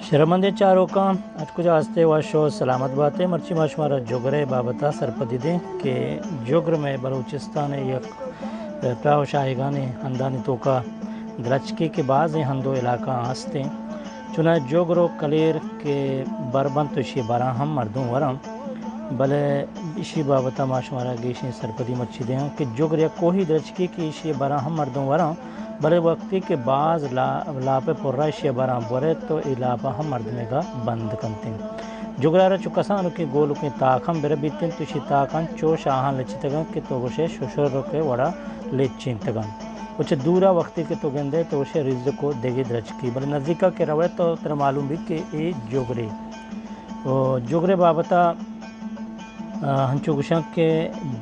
شرمندیں چاروکاں، ہر کجا ہستے وش و سلامت باتے۔ مرچی ما شمارا جگرے بابتا سرپدی دیں کہ جگر مئے بلوچستان یک پراہ و شاہیگانیں ہندانی توکا درچکے کہ بازیں ہند و علاقہ ہستیں۔ چوناہا جگر و کلیر کہ بر بنت تو اشی براں ہم مردم وراں، بلے اشی بابتا ما شمارا گیشیں سرپدی مرچی دیاں کہ جگر یک کوہی درچکے کہ اشی براں ہم مردم وراں، بلے وقتی کہ باز لا-، لاپ ء پرا ایشی ء براں بورے تو اے لاپ ء ہم مردمیگا بند کنت انت۔ جگرارا چو کسانکیں گولکیں تاک ہم بربیت انت، تو ایشی تاک انچو شاہاں لچتگ انت کہ تو گوشے ششرک ء وڑا لچینتگ انت۔ و چہ دورا وقتی کہ تو گندے تو گوشے رزق و دگہ درچکی، بلے نزیکا کہ روے تو ترا معلوم بیت کہ اے جگرے۔ و جگرے بابتا آ، ہنچو گوشاں کہ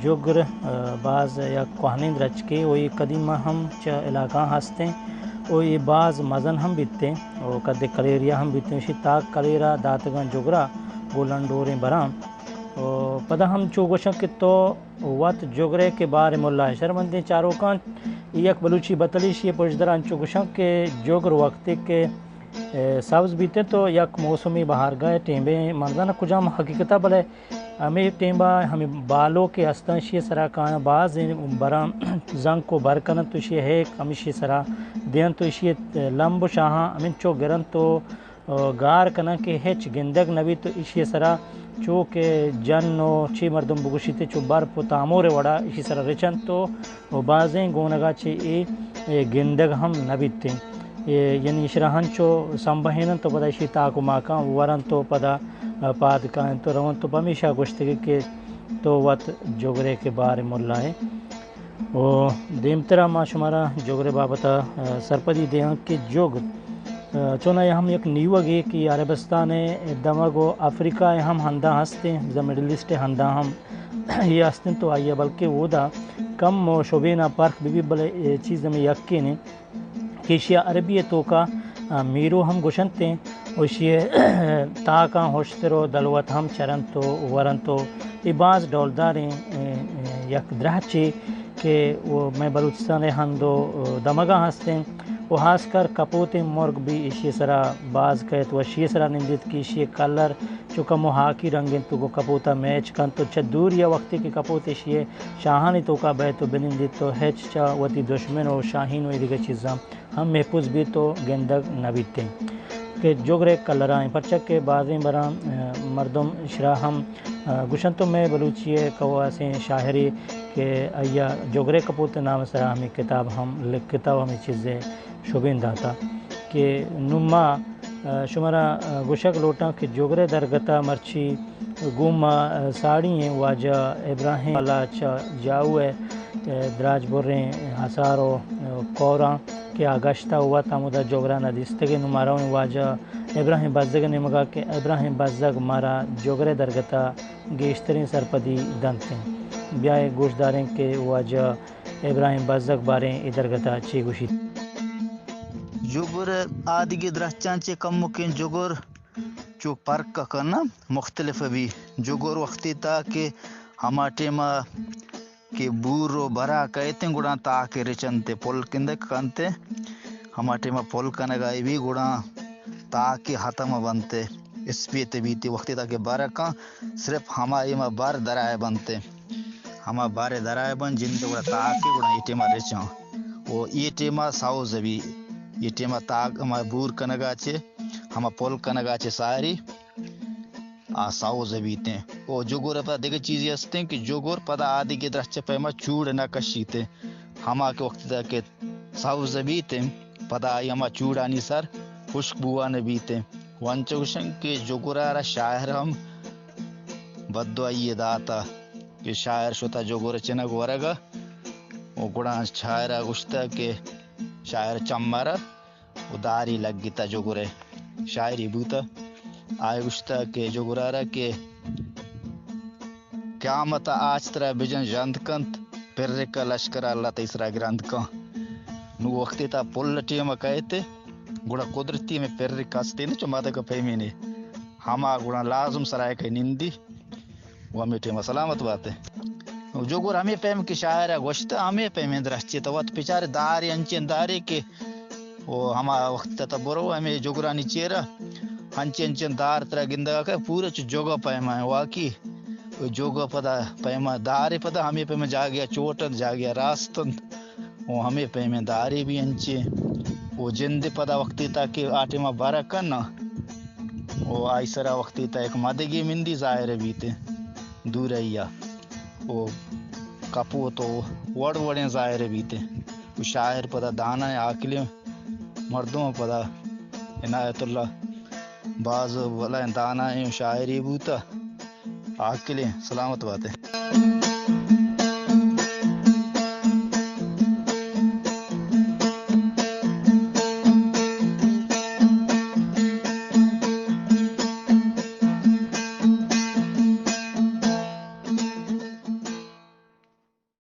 جگر، آ، باز یک کوہنیں درچکے و اے قدیما ہم چہ علاقہ ہستیں و اے باز مزن ہم بیتیں و قد کلیریا ہم بیتیں، اشی تاک کلیرا داتگاں جگرا گوں لنڈوریں براں۔ و پدا ہم چو گوشاں کہ تو وت جگرے کہ بار ملا ئے۔ شرمندیں چاروکاں، اے یک بلوچی بتلی، اشی پشدر انچو گوشاں کہ جگر وقتے کہ، اے، سبز بیتیں تو یک موسمی بہارگاہ ٹیمبے، من زاناں کجام حقیقتا، بلے ہمے ٹیمبا ہمے بالو کہ ہستاں، اشی سرا کایاں بازیں براں زنک و بر کننت و اشی ہیک ہمیشی سرا دینت و اشی لمب و شاہاں ہمینچو گرنت و گار کناں کہ ہچ گندگ نہ بیت و اشی سرا چو کہ جن و چی مردم بگوشیت چو برف و تامور وڑا اشی سرا رچنت و و بازیں گونگا چہ اے، اے گندگ ہم نہ بیتیں۔ اے، یعنی ایشرا ہنچو سمبہیننت و پدا ایشی تاک و ماکاں ورنت و پدا، آ، پاد کاینت و رونت و پمیشا گوشتگی کہ تو وت جگرے کہ بار ملا ئے۔ و دیمترا ما شمارا جگرے بابتا، آ، سرپدی دیاں کہ جگر، آ، چوناہا ہم یک نیوگے کہ عربستان دمگ و افریقہ ہم ہنداں ہستیں، بزاں مڈل ایسٹ ہنداں ہم اے ہستیں تو آئی ء بلکہ اودا کم و شبین ء پرک بہ بیت، بلے اے چیز ہمے یکین انت کہ ایشی ء عربی ء توکا، آ، میرو ہم گوشنت انت و ایشی ء تاکاں ہشتر و دلوت ہم چرنت و ورنت و اے باز ڈولداریں، اے، اے، یک درہچے کہ و مئے بلوچستان ء ہند و دمگاں ہستیں و ہاسکر کپوتیں مرگ بھی ایشی سرا باز کئیت و ایشی سرا نندیت کہ ایشی کلر چو کمو ہاکی رنگ انت و گوں کپوت ء میچ کنت و چہ دوری ء وقتی کہ کپوت ایشی ء شاہانی توکا بئیت و بنندیت تو ہچ چہ وتی دشمن و شاہین و ایدگہ چیزاں ہم محفوظ بیت و گندگ نہ بیت انت کہ جگرے کلرائیں، پرچا کہ بازیں براں، آ، مردم شرا ہم، آ، گوشنت و مئے بلوچی ء کواسیں شاعرے کہ آئی ء جگرے کپوت نام سرا ہمے کتاب ہم لکھتا و ہمے چیزے شبین داتا کہ نوں ما، آ، شمارا، آ، گوشگ لوٹاں کہ جگرے درگتا مرچی گوں ما، آ، ساڑی ایں واجہ ابراہیم والا چہ جاؤ ء، آ، دراج بریں ہسار و، آ، کوراں کہ آ گشتا وت ہمودا جگران ء دیستگیں۔ نوں ما رویں واجہ ابراہیم بزگ ء نیمگا کہ ابراہیم بزگ مارا جگرے درگتا گیشتریں سرپدی دنت انت۔ بیائے گوشداریں کہ واجہ ابراہیم بزگ باریں اے درگت ء چے گوشیت۔ جگر آدگہ درچاں چہ کمکیں جگر چو پرک کناں مختلف بی۔ جگر وقتی تا کہ ہما ٹیم ء کہ بور و برا کئیتیں گڑا تاکے رچنت پل کندک کنت، ہما ٹیم ء پل کنگ ء بی گڑا تاکے ختم بنت، اسپیت بیت۔ وقتی تا کہ برکاں صرف ہما ایما بر درائے بنت۔ ہما بارے درائے بنت، جند گڑا تاکے گڑا اے ٹیما رچاں۔ و اے ٹیما سوز بی، اے ٹیما تاک ہما بور کنگا چے، ہما پل کنگا چے ساری آ سوز بیتیں۔ و جگر پدا دگہ چیزے ہستیں کہ جگر پدا آدگہ درچ پیما چوڑ نہ کشیتیں۔ ہما کہ وقت کہ سوز بیتیں، پدا آئی ہما چوڑانی سر خشک بوان بیتیں۔ و انچو گوشن کہ جگرا را شاعر ہم بددعائی داتا کہ شاعر شتا جگر چنگ ورگا و گڑا شاعرا گوشتا کہ شاعر چمارا و داری لگتا جگرے شاعری بوتا۔ آئی گوشتا کہ جگرارا کہ قیامت آچ ترا بجن ژند کنت، پرک لشکر اللہ تئی سرا گرند کن۔ نو وقتی تا پل ٹیم کئیت، گڑا قدرتی ہمیں پرک ہستے نہ چو مادگ پیمینے۔ ہما گڑا لازم سرائے کئی نندی۔ و ہمے ٹیم ء سلامت بات۔ جگر ہمے پیم کہ شاعر ء گوشت، ہمے پیمیں درچے تو وت بچار دارے انچیں دارے کہ و ہما وقت تا برو ہمے جگرانی چیر ء انچیں انچیں دار ترا گندگا کہ پورا چو جوگا پیما ایں، واقعی۔ او جوگا پدا پیما دارے پدا ہمے پیما جاگیا چوٹ انت، جاگیا راست انت۔ او ہمے پیمیں دارے بھی انچیں۔ او جند پدا وقتی تا کہ آ ٹیما برا کن، او آئی سرا وقتی تا ایک مدگے مندی ظاہر بیتے دوریا۔ او کپوت او وڑ وڑیں ظاہر بیتے۔ او شاعر پدا دانا عاقلیں مردم پدا عنایت اللہ باز بلائیں دانائیں شاعرے بوتا، عاقلیں۔ سلامت باتے۔